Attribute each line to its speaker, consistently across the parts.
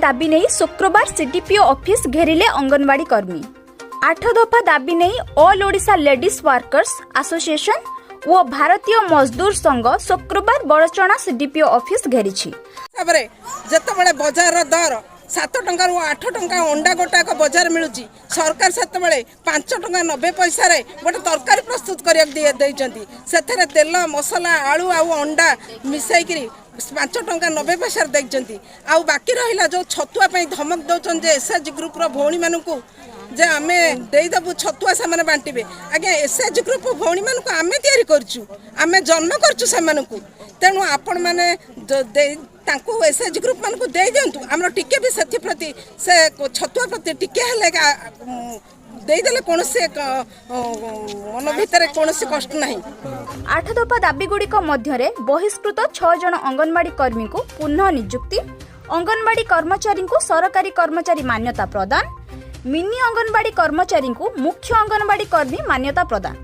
Speaker 1: ଦାବି ନେଇ ଶୁକ୍ରବାର ସିଡିପିଓ ଅଫିସ ଘେରିଲେ ଅଙ୍ଗନବାଡି କର୍ମୀ। 8 ଦଫା ଦାବି ନେଇ all Odisha ladies workers association ଓ ଭାରତୀୟ ମଜଦୁର ସଂଘ ଶୁକ୍ରବାର ବଡ଼ଚଣା ସିଡିପିଓ ଅଫିସ ଘେରିଛି।
Speaker 2: ତାପରେ ଯେତେବେଳେ ବଜାରର ଦର 7 ଟଙ୍କାରୁ 8 ଟଙ୍କା, ଅଣ୍ଡା ଗୋଟାକ ବଜାର ମିଳୁଛି, ସରକାର ସେତେବେଳେ 5 ଟଙ୍କା 90 ପଇସାରେ ଗୋଟେ ତରକାରୀ ପ୍ରସ୍ତୁତ କରିବାକୁ ଦେଇଛନ୍ତି। ସେଥିରେ ତେଲ, ମସଲା, ଆଳୁ ଆଉ ଅଣ୍ଡା ମିଶାଇକିରି 5 ଟଙ୍କା 90 ପଇସାରେ ଦେଇଛନ୍ତି। ଆଉ ବାକି ରହିଲା ଯେଉଁ ଛତୁଆ ପାଇଁ ଧମକ ଦେଉଛନ୍ତି ଯେ ଏସ୍ ଏଚ୍ ଗ୍ରୁପ୍ର ଭଉଣୀମାନଙ୍କୁ ଯେ ଆମେ ଦେଇଦେବୁ ଛତୁଆ, ସେମାନେ ବାଣ୍ଟିବେ। ଆଜ୍ଞା, ଏସ୍ ଏଚ୍ ଗ୍ରୁପ୍ ଭଉଣୀମାନଙ୍କୁ ଆମେ ତିଆରି କରିଛୁ, ଆମେ ଜନ୍ମ କରିଛୁ ସେମାନଙ୍କୁ। ତେଣୁ ଆପଣମାନେ ତାଙ୍କୁ ଏସ୍ ଏଚ୍ ଗ୍ରୁପ୍ ମାନଙ୍କୁ ଦେଇ ଦିଅନ୍ତୁ। ଆମର ଟିକେ ବି ସେଥିପ୍ରତି, ସେ ଛତୁଆ ପ୍ରତି ଟିକେ ହେଲେ ଦେଇଦେଲେ କୌଣସି ମନ ଭିତରେ କୌଣସି କଷ୍ଟ ନାହିଁ।
Speaker 1: 8 ଦଫା ଦାବିଗୁଡ଼ିକ ମଧ୍ୟରେ ବହିଷ୍କୃତ 6 ଜଣ ଅଙ୍ଗନବାଡି କର୍ମୀଙ୍କୁ ପୁନଃ ନିଯୁକ୍ତି, ଅଙ୍ଗନବାଡି କର୍ମଚାରୀଙ୍କୁ ସରକାରୀ କର୍ମଚାରୀ ମାନ୍ୟତା ପ୍ରଦାନ, ମିନି ଅଙ୍ଗନବାଡି କର୍ମଚାରୀଙ୍କୁ ମୁଖ୍ୟ ଅଙ୍ଗନବାଡି କର୍ମୀ ମାନ୍ୟତା ପ୍ରଦାନ,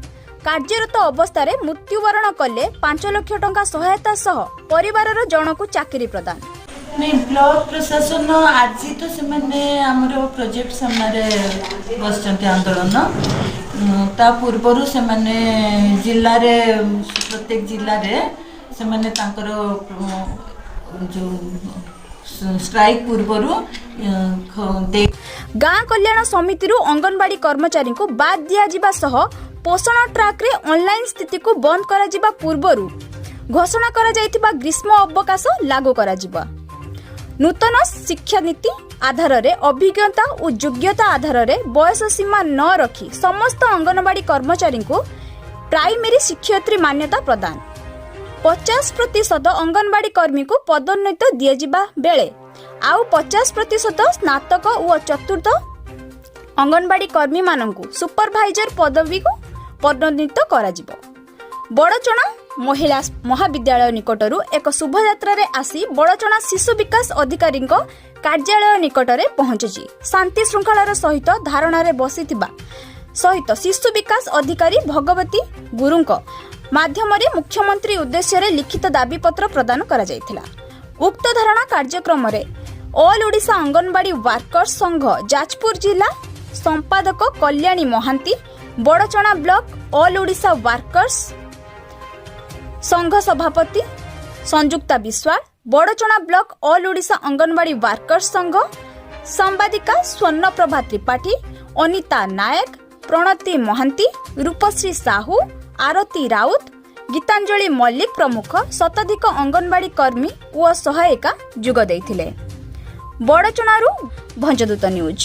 Speaker 1: କାର୍ଯ୍ୟରତ ଅବସ୍ଥାରେ ମୃତ୍ୟୁବରଣ କଲେ 5 ଲକ୍ଷ ଟଙ୍କା ସହାୟତା ସହ ପରିବାରର ଜଣକୁ ଚାକିରି ପ୍ରଦାନ।
Speaker 3: ନାଇଁ, ବ୍ଲକ ପ୍ରଶାସନ ଆଜି ତ ସେମାନେ ଆମର ପ୍ରୋଜେକ୍ଟ ସାମ୍ନାରେ ବସିଛନ୍ତି ଆନ୍ଦୋଳନ। ତା ପୂର୍ବରୁ ସେମାନେ ଜିଲ୍ଲାରେ, ପ୍ରତ୍ୟେକ ଜିଲ୍ଲାରେ ସେମାନେ ତାଙ୍କର ଯେଉଁ ଷ୍ଟ୍ରାଇକ୍ ପୂର୍ବରୁ ଦେଇ
Speaker 1: ଗାଁ କଲ୍ୟାଣ ସମିତିରୁ ଅଙ୍ଗନବାଡି କର୍ମଚାରୀଙ୍କୁ ବାଦ୍ ଦିଆଯିବା ସହ ପୋଷଣ ଟ୍ରାକରେ ଅନଲାଇନ ସ୍ଥିତିକୁ ବନ୍ଦ କରାଯିବା ପୂର୍ବରୁ ଘୋଷଣା କରାଯାଇଥିବା ଗ୍ରୀଷ୍ମ ଅବକାଶ ଲାଗୁ କରାଯିବ, ନୂତନ ଶିକ୍ଷାନୀତି ଆଧାରରେ ଅଭିଜ୍ଞତା ଓ ଯୋଗ୍ୟତା ଆଧାରରେ ବୟସ ସୀମା ନ ରଖି ସମସ୍ତ ଅଙ୍ଗନବାଡି କର୍ମଚାରୀଙ୍କୁ ପ୍ରାଇମେରୀ ଶିକ୍ଷୟିତ୍ରୀ ମାନ୍ୟତା ପ୍ରଦାନ, 50% ଅଙ୍ଗନବାଡି କର୍ମୀଙ୍କୁ ପଦୋନ୍ନତି ଦିଆଯିବା ବେଳେ ଆଉ 50% ସ୍ନାତକ ଓ ଚତୁର୍ଥ ଅଙ୍ଗନବାଡି କର୍ମୀମାନଙ୍କୁ ସୁପରଭାଇଜର ପଦବୀକୁ ପଦୋନ୍ନତ କରାଯିବ। ବଡ଼ଚଣା ମହିଳା ମହାବିଦ୍ୟାଳୟ ନିକଟରୁ ଏକ ଶୋଭାଯାତ୍ରାରେ ଆସି ବଡ଼ଚଣା ଶିଶୁ ବିକାଶ ଅଧିକାରୀଙ୍କ କାର୍ଯ୍ୟାଳୟ ନିକଟରେ ପହଞ୍ଚିଛି। ଶାନ୍ତି ଶୃଙ୍ଖଳାର ସହିତ ଧାରଣାରେ ବସିଥିବା ସହିତ ଶିଶୁ ବିକାଶ ଅଧିକାରୀ ଭଗବତୀ ଗୁରୁଙ୍କ ମାଧ୍ୟମରେ ମୁଖ୍ୟମନ୍ତ୍ରୀ ଉଦ୍ଦେଶ୍ୟରେ ଲିଖିତ ଦାବିପତ୍ର ପ୍ରଦାନ କରାଯାଇଥିଲା। ଉକ୍ତ ଧାରଣା କାର୍ଯ୍ୟକ୍ରମରେ ଅଲ୍ ଓଡ଼ିଶା ଅଙ୍ଗନବାଡି ୱାର୍କର୍ସ ସଂଘ ଯାଜପୁର ଜିଲ୍ଲା ସମ୍ପାଦକ Kalyani Mohanty, Badachana block all Odisha workers ସଂଘ ସଭାପତି Sanjukta Biswal, Badachana block all Odisha anganwadi workers ସଂଘ ସମ୍ପାଦିକା ସ୍ୱର୍ଣ୍ଣପ୍ରଭା ତ୍ରିପାଠୀ, ଅନିତା ନାୟକ, ପ୍ରଣତି ମହାନ୍ତି, ରୂପଶ୍ରୀ ସାହୁ, ଆରତୀ ରାଉତ, ଗୀତାଞ୍ଜଳି ମଲ୍ଲିକ ପ୍ରମୁଖ ଶତାଧିକ ଅଙ୍ଗନବାଡି କର୍ମୀ ଓ ସହାୟିକା ଯୋଗ ଦେଇଥିଲେ। ବଡ଼ଚଣାରୁ ଭଞ୍ଜଦୂତ ନ୍ୟୁଜ୍।